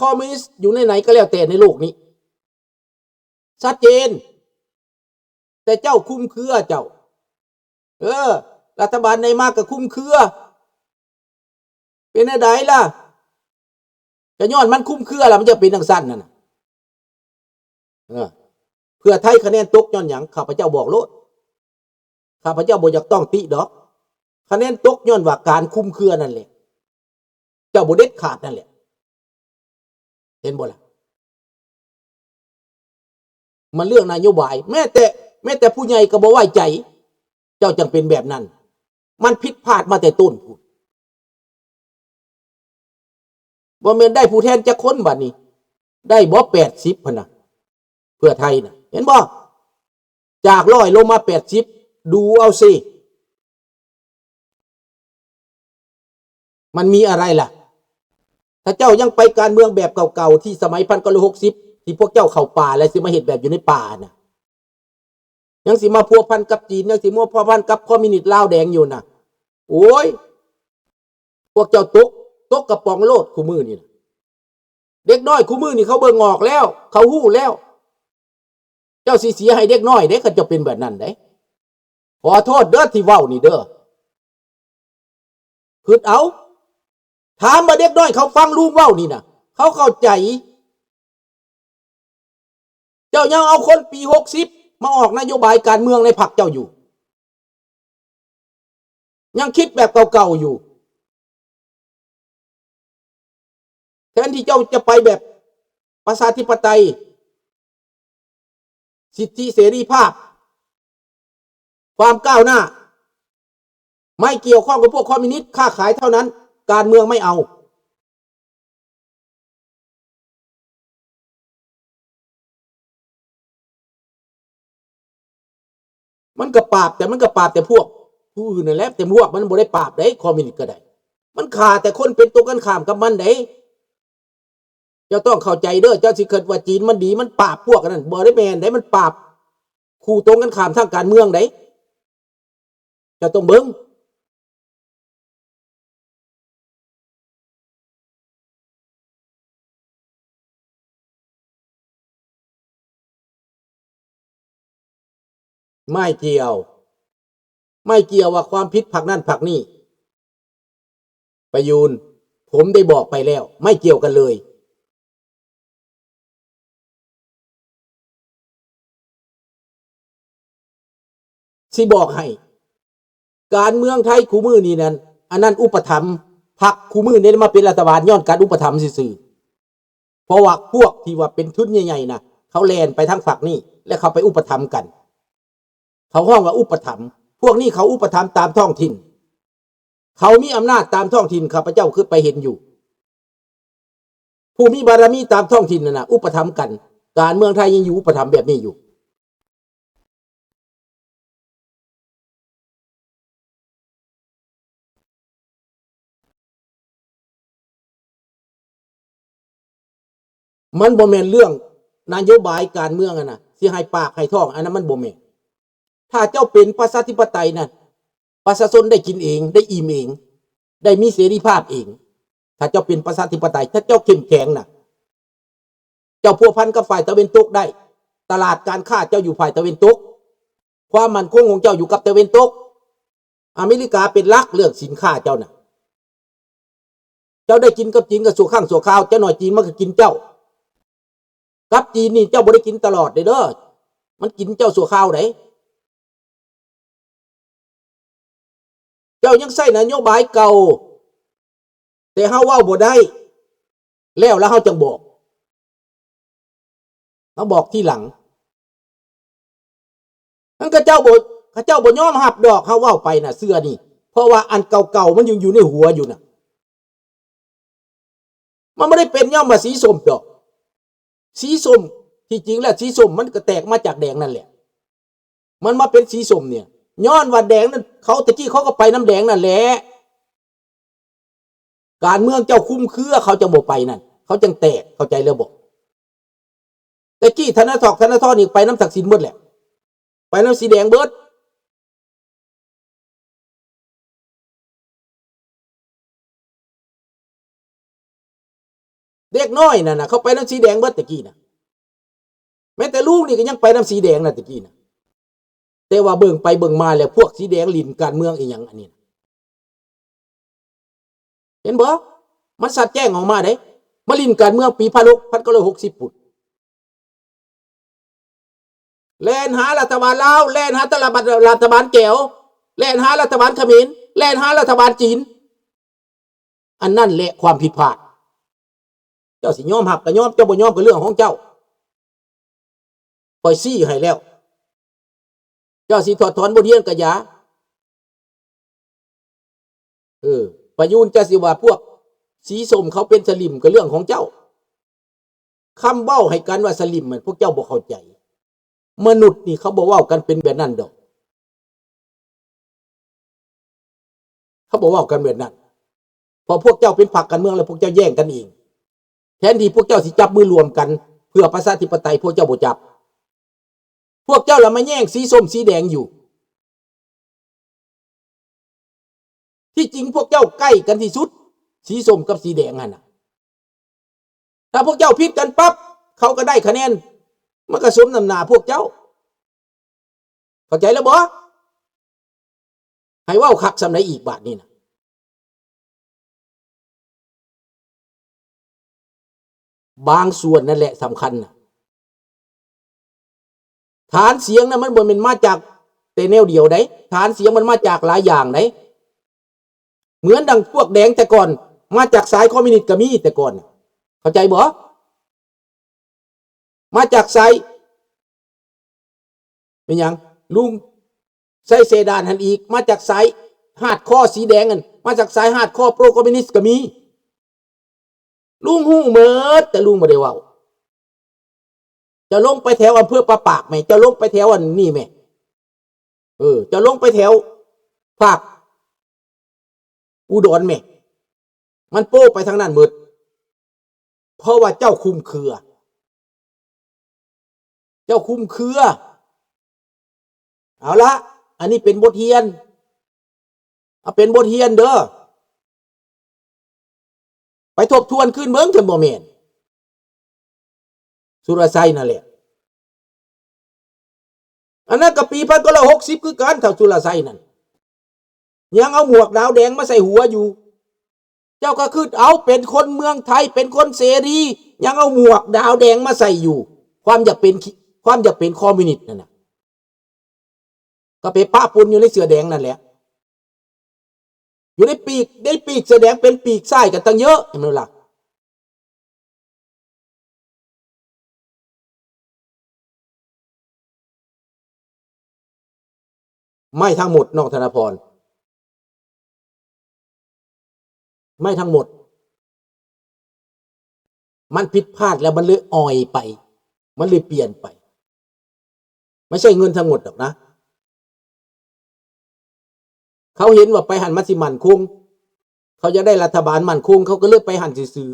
ຄອມມິວນິສຢູ່ໃນໃນກໍແລ້ວແຕ່ໃນໂລກນີ້ ຊັດເຈນ. ແຕ່ເຈົ້າຄຸມເຄືອເຈົ້າ ເອີ ລັດຖະບານໃດມາກໍຄຸມເຄືອ. ເປັນແນວໃດລະ? ກໍຍ້ອນມັນຄຸມເຄືອລະ ມັນຈະເປັນຈັ່ງຊັ້ນນັ້ນນະ. ເອີ ເພື່ອໄທຄະແນນຕົກຍ້ອນຫຍັງ? ຂ້າພະເຈົ້າບອກໂລດ. ຂ້າພະເຈົ້າບໍ່ຢາກຕ້ອງຕິດອກ. ຄະແນນຕົກຍ້ອນວ່າການຄຸມເຄືອນັ້ນແຫຼະ. ເຈົ້າບໍ່ເດັດຂາດນັ້ນແຫຼະ. ເຫັນບໍ່ລະ? ມັນເລື່ອງນະໂຍບາຍ. ແມ້ແຕ່ ແມ້ແຕ່ຜູ້ໃຫຍ່ກໍບໍ່ໄວ້ໃຈ. ເຈົ້າຈັ່ງເປັນແບບນັ້ນ. ມັນຜິດພາດມາແຕ່ຕົ້ນພຸ້ນ. ບໍ່ແມ່ນໄດ້ຜູ້ແທນຈັກຄົນບາດນີ້. ໄດ້ບໍ່ ແປດສິບຫັ້ນນະ ເພື່ອໄທນະ. ເຫັນບໍ່? ຈາກຮ້ອຍລົງມາ ແປດສິບ ດູເອົາຊິ. ມັນມີອະໄລລະ? ຖ້າເຈົ້າຍັງໄປການເມືອງແບບເກົ່າໆ ທີ່ສະໄໝພັນເກົ້າຮ້ອຍຫົກສິບ ທີ່ພວກເຈົ້າເຂົ້າປ່າ ແລະ ຊິມາເຮັດແບບຢູ່ໃນປ່ານະ, ຍັງຊິມາພົວພັນກັບຈີນ, ຍັງຊິມາພົວພັນກັບຄອມມິວນິດລາວແດງຢູ່ນະ. ໂອ້ຍ ພວກເຈົ້າຕົກ ຕົກກະປ໋ອງໂລດຄູ່ມື້ນີ້ນະ. ເດັກນ້ອຍຄູ່ມື້ນີ້ເຂົາເບິ່ງອອກແລ້ວ, ເຂົາຮູ້ແລ້ວ. ເຈົ້າຊິເສຍໃຫ້ເດັກນ້ອຍເດ້ ຄັນເຈົ້າເປັນແບບນັ້ນເດ້. ຂໍໂທດເດີທີ່ເວົ້ານີ້ເດີ. ຄຶດເອົາ. ຖາມວ່າເດັກນ້ອຍເຂົາຟັງລຸງເວົ້ານີ້ນະ, ເຂົາເຂົ້າໃຈ. ເຈົ້າຍັງເອົາຄົນປີຫົກສິບມາອອກນະໂຍບາຍການເມືອງໃນພັກເຈົ້າຢູ່. ຍັງຄິດແບບເກົ່າໆຢູ່. ແທນທີ່ເຈົ້າຈະໄປແບບປະຊາທິປະໄຕ, ສິດທິເສລີພາບ, ຄວາມກ້າວໜ້າ, ໄມ່ກ່ຽວຂ້ອງກັບພວກຄອມມິວນິດ, ຄ້າຂາຍເທົ່ານັ້ນ, ການເມືອງໄມ່ເອົາ. ມັນກໍປາບ, ແຕ່ມັນກໍປາບແຕ່ພວກຜູ້ອື່ນນັ້ນແຫຼະ, ແຕ່ພວກມັນບໍ່ໄດ້ປາບເດ້, ຄອມມິວນິດກໍໄດ້. ມັນຂ້າແຕ່ຄົນເປັນຕົງກັນຂ້າມກັບມັນເດ້. ເຈົ້າຕ້ອງເຂົ້າໃຈເດີ, ເຈົ້າຊິຄິດວ່າຈີນມັນດີ, ມັນປາບພວກອັນນັ້ນ, ບໍ່ໄດ້ແມ່ນເດ້, ມັນປາບຄູ່ຕົງກັນຂ້າມທາງການເມືອງເດ້. ເຈົ້າຕ້ອງເບິ່ງ. ໄມ້ກ່ຽວ, ໄມ້ກ່ຽວວ່າຄວາມຜິດພັກນັ້ນພັກນີ້. ປະຢູນ, ຜົມໄດ້ບອກໄປແລ້ວ, ໄມ່ກ່ຽວກັນເລີຍ. ຊິບອກໃຫ້, ການເມືອງໄທຄູ່ມື້ນີ້ນັ້ນ, ອັນນັ້ນອຸປະຖຳ, ພັກຄູ່ມື້ນີ້ໄດ້ມາເປັນລັດຖະບານຍ້ອນການອຸປະຖຳຊື່ໆ. ເພາະວ່າພວກທີ່ວ່າເປັນທຶນໃຫຍ່ໆນະ, ເຂົາແລ່ນໄປທາງພັກນີ້ ແລະ ເຂົາໄປອຸປະຖຳກັນ. ເຂົາຮ້ອງວ່າອຸປະຖຳ. ພວກນີ້ເຂົາອຸປະຖຳຕາມທ້ອງຖິ່ນ. ເຂົາມີອຳນາດຕາມທ້ອງຖິ່ນ, ຂ້າພະເຈົ້າຄືໄປເຫັນຢູ່. ຜູ້ມີບາລະມີຕາມທ້ອງຖິ່ນນັ້ນນະ ອຸປະຖຳກັນ. ການເມືອງໄທຍັງຢູ່ອຸປະຖຳແບບນີ້ຢູ່. ມັນບໍ່ແມ່ນເລື່ອງນະໂຍບາຍການເມືອງຫັ້ນນະ, ຊິໃຫ້ປາກໃຫ້ທ້ອງ, ອັນນັ້ນມັນບໍ່ແມ່ນ. ຖ້າເຈົ້າເປັນປະຊາທິປະໄຕນະ, ປະຊາຊົນໄດ້ກິນເອງ, ໄດ້ອີ່ມເອງ, ໄດ້ມີເສລີພາບເອງ. ຖ້າເຈົ້າເປັນປະຊາທິປະໄຕ, ຖ້າເຈົ້າເຂັ້ມແຂງນະ, ເຈົ້າພົວພັນກັບຝ່າຍຕາເວັນຕົກໄດ້, ຕະຫຼາດການຄ້າເຈົ້າຢູ່ຝ່າຍຕາເວັນຕົກ, ຄວາມໝັ້ນຄົງຂອງເຈົ້າຢູ່ກັບຕາເວັນຕົກ. ອາເມລິກາເປັນຫຼັກເລື່ອງສິນຄ້າເຈົ້ານະ. ເຈົ້າໄດ້ກິນກັບຈີນກໍຊົ່ວຄັ້ງຊົ່ວຄາວ, ຈັກໜ້ອຍຈີນມັນກໍກິນເຈົ້າ. ກັບຈີນນີ້ເຈົ້າບໍ່ໄດ້ກິນຕະຫຼອດເດ້ເດີ, ມັນກິນເຈົ້າຊົ່ວຄາວໃດ. ເຈົ້າຍັງໃຊ້ນະໂຍບາຍເກົ່າ, ແຕ່ເຮົາເວົ້າບໍ່ໄດ້, ແລ້ວລະເຮົາຈັ່ງບອກ. ມາບອກທີຫຼັງ. ມັນເຂົາເຈົ້າບໍ່, ເຂົາເຈົ້າບໍ່ຍອມຮັບດອກ, ເຮົາເວົ້າໄປນະ, ເຊື່ອນີ້. ເພາະວ່າອັນເກົ່າໆ ມັນຍັງຢູ່ໃນຫົວຢູ່ນະ. ມັນບໍ່ໄດ້ເປັນຍ້ອນວ່າສີສົ້ມດອກ. ສີສົ້ມ, ທີ່ຈິງແລ້ວສີສົ້ມມັນກໍແຕກມາຈາກແດງນັ້ນແຫຼະ. ມັນມາເປັນສີສົ້ມນີ້ ຍ້ອນວ່າແດງນັ້ນ, ເຂົາ, ແຕ່ກີ້ເຂົາກໍໄປນຳແດງນັ້ນແຫຼະ. ການເມືອງເຈົ້າຄຸມເຄືອ, ເຂົາຈັ່ງບໍ່ໄປນັ້ນ, ເຂົາຈັ່ງແຕກ, ເຂົ້າໃຈແລ້ວບໍ່? ແຕ່ກີ້ທະນາທອກ ທະນາທອນນີ້ໄປນຳທັກສິນໝົດແຫຼະ, ໄປນຳສີແດງເບິດ. ເດັກນ້ອຍນັ້ນນະ ເຂົາໄປນຳສີແດງເບິດແຕ່ກີ້ນະ. ແມ້ແຕ່ລຸງນີ້ກໍຍັງໄປນຳສີແດງນະແຕ່ກີ້ນະ. ແຕ່ວ່າເບິ່ງໄປເບິ່ງມາແລ້ວ ພວກສີແດງຫຼິ້ນການເມືອງອີ່ຫຍັງອັນນີ້ນະ. ເຫັນບໍ່? ມັນຊັດແຈ້ງອອກມາເດ້. ມາຫຼິ້ນການເມືອງປີພັນຫົກ ພັນເກົ້າຮ້ອຍຫົກສິບພຸ້ນ. ແລ່ນຫາລັດຖະບານລາວ, ແລ່ນຫາຕະລະບັດ ລັດຖະບານແກວ, ແລ່ນຫາລັດຖະບານຂະເໝນ, ແລ່ນຫາລັດຖະບານຈີນ. ອັນນັ້ນແຫຼະຄວາມຜິດພາດ. ເຈົ້າຊິຍອມຮັບກໍຍອມ, ເຈົ້າບໍ່ຍອມກໍເລື່ອງຂອງເຈົ້າ. ຂ້ອຍຊີ້ໃຫ້ແລ້ວ. ເຈົ້າຊິຖອດຖອນບົດຮຽນກໍຢ່າ. ເອີ ປະຢູນ ເຈົ້າຊິວ່າພວກສີສົ້ມເຂົາເປັນສະລິມກໍເລື່ອງຂອງເຈົ້າ. ຄຳເວົ້າໃຫ້ກັນວ່າສະລິມນັ້ນ ພວກເຈົ້າບໍ່ເຂົ້າໃຈ. ມະນຸດນີ້ເຂົາບໍ່ເວົ້າກັນເປັນແບບນັ້ນດອກ. ເຂົາບໍ່ເວົ້າກັນແບບນັ້ນ. ເພາະພວກເຈົ້າເປັນພັກການເມືອງແລ້ວ ພວກເຈົ້າແຍ່ງກັນເອງ. ແທນທີ່ພວກເຈົ້າຊິຈັບມືລວມກັນເພື່ອປະຊາທິປະໄຕ, ພວກເຈົ້າບໍ່ຈັບ. ພວກເຈົ້າລະມາແຍ່ງສີສົ້ມສີແດງຢູ່. ທີ່ຈິງພວກເຈົ້າໃກ້ກັນທີ່ສຸດ, ສີສົ້ມກັບສີແດງຫັ້ນນະ. ຖ້າພວກເຈົ້າຜິດກັນປັບ, ເຂົາກໍໄດ້ຄະແນນ, ມັນກໍສົມນ້ຳໜ້າພວກເຈົ້າ. ເຂົ້າໃຈແລ້ວບໍ່? ໃຫ້ເວົ້າຄັກສ່ຳໃດອີກບາດນີ້ນະ? ບາງສ່ວນນັ້ນແຫຼະສຳຄັນນະ. ຖານສຽງນະ ມັນບໍ່ແມ່ນມາຈາກແຕ່ແນວດຽວໃດ໋. ຖານສຽງມັນມາຈາກຫຼາຍຢ່າງໃດ໋. ເໝືອນດັ່ງພວກແດງແຕ່ກ່ອນ ມາຈາກສາຍຄອມມິວນິດກໍມີແຕ່ກ່ອນນະ. ເຂົ້າໃຈບໍ່? ມາຈາກສາຍ ແມ່ນຫຍັງ ລຸງໄຊເສດານຫັ້ນອີກ ມາຈາກສາຍຮາດຄໍສີແດງຫັ້ນ ມາຈາກສາຍຮາດຄໍໂປຣຄອມມິວນິດກໍມີ. ລຸງຮູ້ເໝິດ ແຕ່ລຸງບໍ່ໄດ້ເວົ້າ. ເຈົ້າລົງໄປແຖວອຳເພີປາປາກແມ້, ເຈົ້າລົງໄປແຖວອັນນີ້ແມ້, ເອີ ເຈົ້າລົງໄປແຖວພາກອຸດອນແມ້, ມັນໂປ້ໄປທາງນັ້ນເໝິດ. ເພາະວ່າເຈົ້າຄຸມເຄືອ, ເຈົ້າຄຸມເຄືອ. ເອົາລະ, ອັນນີ້ເປັນບົດຮຽນ, ເອົາເປັນບົດຮຽນເດີ. ໄປທົບທວນຄືນເບິ່ງ ຄັນບໍ່ແມ່ນ. ສຸລະໄຊນັ້ນແຫຼະ. ອັນນັ້ນກໍປີພັນເກົ້າຮ້ອຍຫົກສິບຄືກັນ, ທ້າວສຸລະໄຊນັ້ນ ຍັງເອົາໝວກດາວແດງມາໃສ່ຫົວຢູ່. ເຈົ້າກໍຄິດເອົາ, ເປັນຄົນເມືອງໄທ, ເປັນຄົນເສລີ, ຍັງເອົາໝວກດາວແດງມາໃສ່ຢູ່. ຄວາມຢາກເປັນ, ຄວາມຢາກເປັນຄອມມິວນິດນັ້ນນະ. ກໍໄປປະປົນຢູ່ໃນເສື້ອແດງນັ້ນແຫຼະ, ຢູ່ໃນປີກ, ໃນປີກເສື້ອແດງເປັນປີກຊ້າຍກັນຕັ້ງເຍອະ, ເຫັນບໍ່ລະ? ໄມ້ທັງໝົດ ນ້ອງທະນາພອນ, ໄມ້ທັງໝົດ. ມັນຜິດພາດແລ້ວ ມັນເລີຍອ່ອຍໄປ, ມັນເລີຍປ່ຽນໄປ. ບໍ່ໃຊ່ເງິນທັງໝົດດອກນະ. ເຂົາເຫັນວ່າໄປຫັ້ນມັນຊິໝັ້ນຄົງ, ເຂົາຢາກໄດ້ລັດຖະບານໝັ້ນຄົງ, ເຂົາກໍເລີຍໄປຫັ້ນຊື່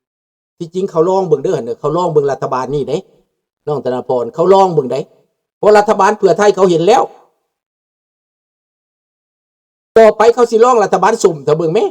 ໆ. ທີ່ຈິງເຂົາລອງເບິ່ງເດີ, ເຂົາລອງເບິ່ງລັດຖະບານນີ້ເດ້ ນ້ອງທະນາພອນ, ເຂົາລອງເບິ່ງໄດ໋. ເພາະລັດຖະບານເພື່ອໄທເຂົາເຫັນແລ້ວ. ຕໍ່ໄປເຂົາຊິລອງລັດຖະບານສົ້ມ ຖ້າເບິ່ງແມ້,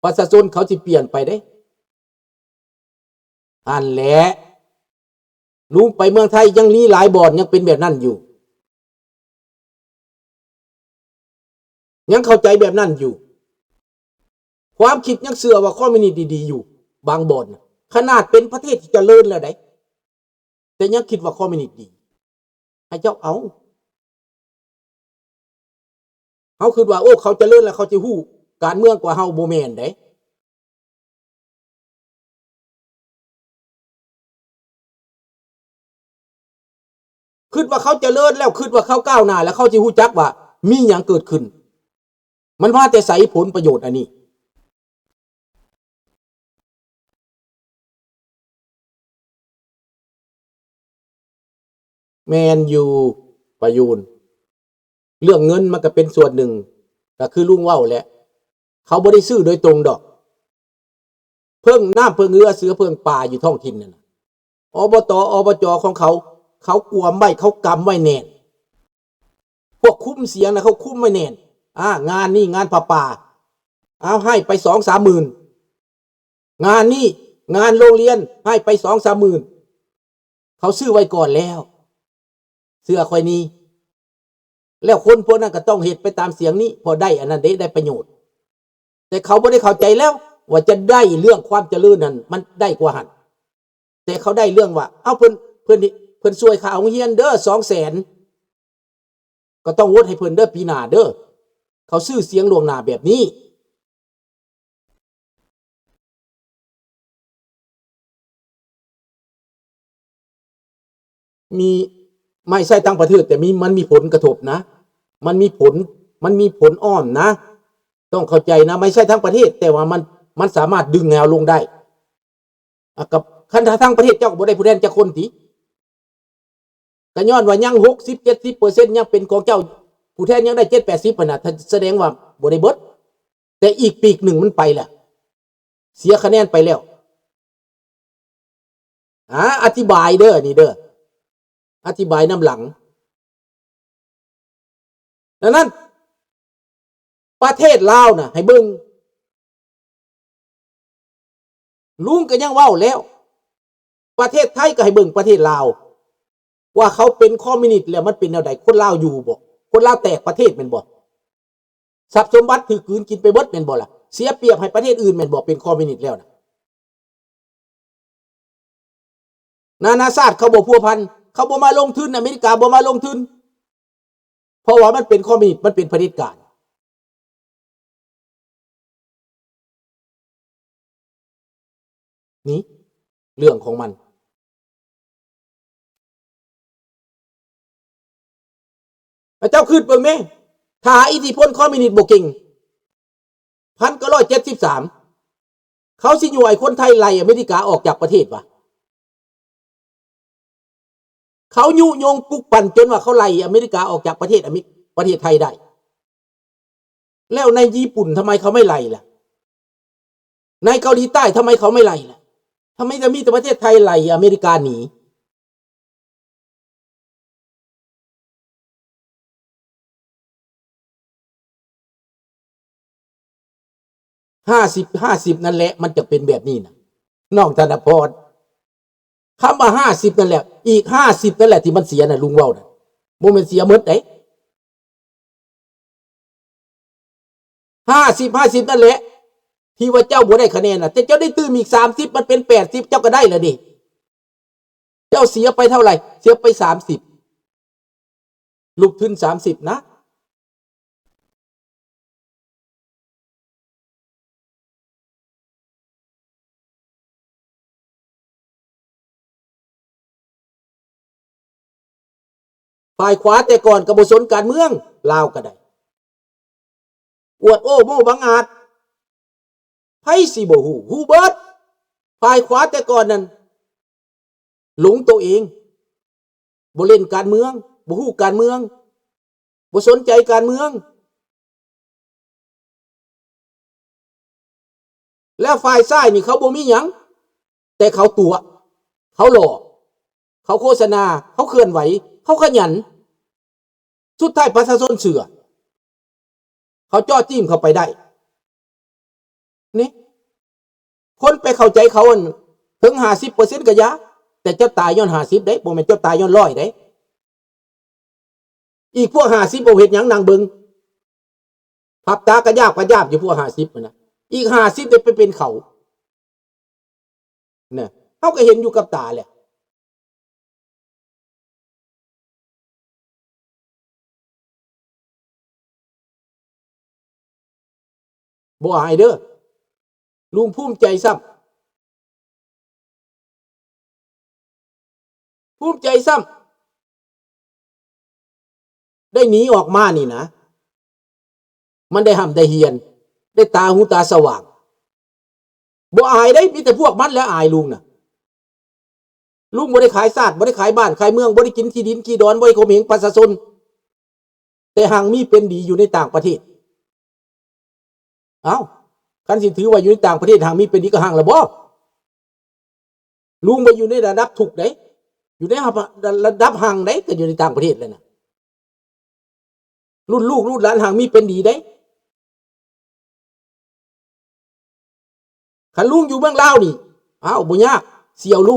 ປະຊາຊົນເຂົາຊິປ່ຽນໄປເດ້. ອັນແຫຼະ, ລຸງໄປເມືອງໄທຍັງມີຫຼາຍບ່ອນຍັງເປັນແບບນັ້ນຢູ່, ຍັງເຂົ້າໃຈແບບນັ້ນຢູ່. ຄວາມຄິດຍັງເຊື່ອວ່າຄອມມິວນິດດີໆຢູ່ບາງບ່ອນນະ, ຂະໜາດເປັນປະເທດທີ່ຈະເລີນແລ້ວໃດ໋. ແຕ່ຍັງຄິດວ່າຄອມມິວນິດດີ, ໃຫ້ເຈົ້າເອົາ. ເຮົາຄິດວ່າ ໂອ້ ເຂົາຈະເລີນແລ້ວ ເຂົາຈະຮູ້ການເມືອງກວ່າເຮົາ, ບໍ່ແມ່ນເດ້. ຄິດວ່າເຂົາຈະເລີນແລ້ວ, ຄິດວ່າເຂົາກ້າວໜ້າແລ້ວ, ເຂົາຊິຮູ້ຈັກວ່າມີຫຍັງເກີດຂຶ້ນ, ມັນມາແຕ່ໃສຜົນປະໂຫຍດອັນນີ້. ແມ່ນຢູ່ ປະຢູນ, ເລື່ອງເງິນມັນກໍເປັນສ່ວນໜຶ່ງ, ກໍຄືລຸງເວົ້າແຫຼະ, ເຂົາບໍ່ໄດ້ຊື້ໂດຍຕົງດອກ. ເພິ່ງນ້ຳເພິ່ງເຮືອ ເສືອເພິ່ງປ່າຢູ່ທ້ອງຖິ່ນນັ້ນນະ, ອບຕ ອບຈ ຂອງເຂົາ, ເຂົາກວມໄວ້, ເຂົາກຳໄວ້ແໜ້ນ. ພວກຄຸມສຽງນະ ເຂົາຄຸມໄວ້ແໜ້ນ. ອາ ງານນີ້ງານຜ້າປ່າ, ເອົາໃຫ້ໄປສອງສາມໝື່ນ. ງານນີ້ ງານໂຮງຮຽນໃຫ້ໄປສອງສາມໝື່ນ ເຂົາຊື້ໄວ້ກ່ອນແລ້ວ ເຊື່ອຂ້ອຍນີ້. ແລ້ວຄົນພວກນັ້ນກໍຕ້ອງເຮັດໄປຕາມສຽງນີ້ ເພາະໄດ້ອັນນັ້ນເດ້ ໄດ້ປະໂຫຍດ. ແຕ່ເຂົາບໍ່ໄດ້ເຂົ້າໃຈແລ້ວ ວ່າຈະໄດ້ເລື່ອງຄວາມຈະເລີນນັ້ນ ມັນໄດ້ກວ່າຫັ້ນ. ແຕ່ເຂົາໄດ້ເລື່ອງວ່າ ເອົາ ເພິ່ນ ເພິ່ນ ເພິ່ນຊ່ວຍຄ່າໂຮງຮຽນເດີ ສອງແສນ ກໍຕ້ອງໂຫວດໃຫ້ເພິ່ນເດີ ປີໜ້າເດີ. ເຂົາຊື້ສຽງລ່ວງໜ້າແບບນີ້. ມີ ໄມ່ໃຊ້ທາງປະເທດ ແຕ່ມີ ມັນມີຜົນກະທົບນະ ມັນມີຜົນ ມັນມີຜົນອ້ອມນະ ຕ້ອງເຂົ້າໃຈນະ. ໄມ່ໃຊ້ທາງປະເທດ ແຕ່ວ່າມັນ ມັນສາມາດດຶງໃຫ້ເຮົາລົງໄດ້. ອາ ກັບ ຄັນຖ້າທາງປະເທດເຈົ້າກໍບໍ່ໄດ້ຜູ້ແທນຈັກຄົນຕິ ກໍຍ້ອນວ່າຍັງຫົກສິບເຈັດສິບເປີເຊັນຍັງເປັນຂອງເຈົ້າ ຜູ້ແທນຍັງໄດ້ເຈັດແປດສິບຫັ້ນນະ ສະແດງວ່າບໍ່ໄດ້ເບິດ. ແຕ່ອີກປີກໜຶ່ງມັນໄປແລ້ວ ເສຍຄະແນນໄປແລ້ວ. ອາ ອະທິບາຍເດີ ອັນນີ້ເດີ ອະທິບາຍນຳຫຼັງ. ດັ່ງນັ້ນ ປະເທດລາວນະ ໃຫ້ເບິ່ງ ລຸງກໍຍັງເວົ້າແລ້ວ ປະເທດໄທກໍໃຫ້ເບິ່ງປະເທດລາວ ວ່າເຂົາເປັນຄອມມິວນິດແລ້ວມັນເປັນແນວໃດ? ຄົນລາວຢູ່ບໍ່? ຄົນລາວແຕກປະເທດແມ່ນບໍ່? ຊັບສົມບັດຖືກກືນກິນໄປເບິດແມ່ນບໍ່ລະ? ເສຍປຽບໃຫ້ປະເທດອື່ນແມ່ນບໍ່? ເປັນຄອມມິວນິດແລ້ວນະ ນານາຊາດເຂົາບໍ່ພົວພັນ ເຂົາບໍ່ມາລົງທຶນ ອາເມລິກາບໍ່ມາລົງທຶນ ເພາະວ່າມັນເປັນຄອມມິວນິດ ມັນເປັນຜະເດັດການ. ນີ້ເລື່ອງຂອງມັນ. ເຈົ້າຄິດເບິ່ງແມ້ ຖ້າອິດທິພົນຄອມມິວນິດບໍ່ເກັ່ງ ພັນເກົ້າຮ້ອຍເຈັດສິບສາມ ເຂົາຊິຍົວໃຫ້ຄົນໄທໄລ່ອາເມລິກາອອກຈາກປະເທດວະ? ເຂົາຍຸຍົງປຸກປັ່ນຈົນວ່າເຂົາໄລ່ອາເມລິກາອອກຈາກປະເທດອາເມ ປະເທດໄທໄດ້. ແລ້ວໃນຍີ່ປຸ່ນທຳໄມເຂົາໄມ່ໄລ່ລະ? ໃນເກົາຫຼີໃຕ້ທຳໄມເຂົາໄມ່ໄລ່ລະ? ທຳໄມຈະມີແຕ່ປະເທດໄທໄລ່ອາເມລິກາໜີ? ຫ້າສິບ ຫ້າສິບນັ້ນແຫຼະ ມັນຈະເປັນແບບນີ້ນະ ນ້ອງທະນະພອນ. ຄຳວ່າຫ້າສິບນັ້ນແຫຼະ ອີກຫ້າສິບນັ້ນແຫຼະທີ່ມັນເສຍນະ ລຸງເວົ້ານະ ບໍ່ແມ່ນເສຍໝົດເດ້. ຫ້າສິບ ຫ້າສິບນັ້ນແຫຼະ ທີ່ວ່າເຈົ້າບໍ່ໄດ້ຄະແນນນະ ແຕ່ເຈົ້າໄດ້ຕື່ມອີກສາມສິບ ມັນເປັນແປດສິບ ເຈົ້າກໍໄດ້ລະເດ້. ເຈົ້າເສຍໄປເທົ່າໃດ? ເສຍໄປສາມສິບ ລົງທຶນສາມສິບນະ. ຝ່າຍຂວາແຕ່ກ່ອນກໍບໍ່ສົນການເມືອງ ລາວກໍໄດ້ ອວດໂອ້ໂມ້ບັງອາດ ໃຜຊິບໍ່ຮູ້? ຮູ້ເບິດ. ຝ່າຍຂວາແຕ່ກ່ອນນັ້ນ ຫຼົງໂຕເອງ ບໍ່ເຫຼັ້ນການເມືອງ ບໍ່ຮູ້ການເມືອງ ບໍ່ສົນໃຈການເມືອງ. ແລ້ວຝ່າຍຊ້າຍນີ້ເຂົາບໍ່ມີຫຍັງ ແຕ່ເຂົາຕົວະ ເຂົາຫຼໍ່ ເຂົາໂຄສະນາ ເຂົາເຄື່ອນໄຫວ ເຂົາຂະຫຍັນ. ສຸດທ້າຍປະຊາຊົນເຊື່ອ ເຂົາເຈາະຈີ້ມເຂົ້າໄປໄດ້. ນີ້ ຄົນໄປເຂົ້າໃຈເຂົາ ອັນ ເຖິງຫ້າສິບເປີເຊັນກໍຢ່າ ແຕ່ເຈົ້າຕາຍຍ້ອນຫ້າສິບເດ້ ບໍ່ແມ່ນເຈົ້າຕາຍຍ້ອນຮ້ອຍເດ້. ອີກພວກຫ້າສິບເອົາເຮັດຫຍັງ? ນັ່ງເບິ່ງ ພັບຕາກະຢາບກະຢາບຢູ່ພວກຫ້າສິບຫັ້ນນະ. ອີກຫ້າສິບໄດ້ໄປເປັນເຂົາ ນະ ເຮົາກໍເຫັນຢູ່ກັບຕາແຫຼະ. ບໍ່ອາຍເດີ ລຸງພູມໃຈຊ້ຳ ພູມໃຈຊ້ຳ ໄດ້ໜີອອກມານີ້ນະ ມັນໄດ້ຮ່ຳໄດ້ຮຽນ ໄດ້ຕາຫູຕາສະຫວ່າງ ບໍ່ອາຍເດ້. ມີແຕ່ພວກມັນແຫຼະອາຍລຸງນະ. ລຸງບໍ່ໄດ້ຂາຍຊາດ ບໍ່ໄດ້ຂາຍບ້ານຂາຍເມືອງ ບໍ່ໄດ້ກິນທີ່ດິນທີ່ດອນ ບໍ່ໄດ້ຂົ່ມເຫງປະຊາຊົນ ແຕ່ຮັ່ງມີເປັນດີຢູ່ໃນຕ່າງປະເທດ. ເອົ້າ ຄັນຊິຖືວ່າຢູ່ໃນຕ່າງປະເທດຮັ່ງມີເປັນດີກໍຮັ່ງລະບໍ? ລຸງບໍ່ຢູ່ໃນລະດັບທຸກເດ້ ຢູ່ໃນລະດັບຮັ່ງເດ້ ກໍຢູ່ໃນຕ່າງປະເທດແຫຼະນະ. ລຸ້ນລູກລຸ້ນຫຼານຮັ່ງມີເປັນດີເດ້. ຄັນລຸງຢູ່ເມືອງລາວນີ້ ອ້າວ ບໍ່ຍາກ ຊິເອົາລູກ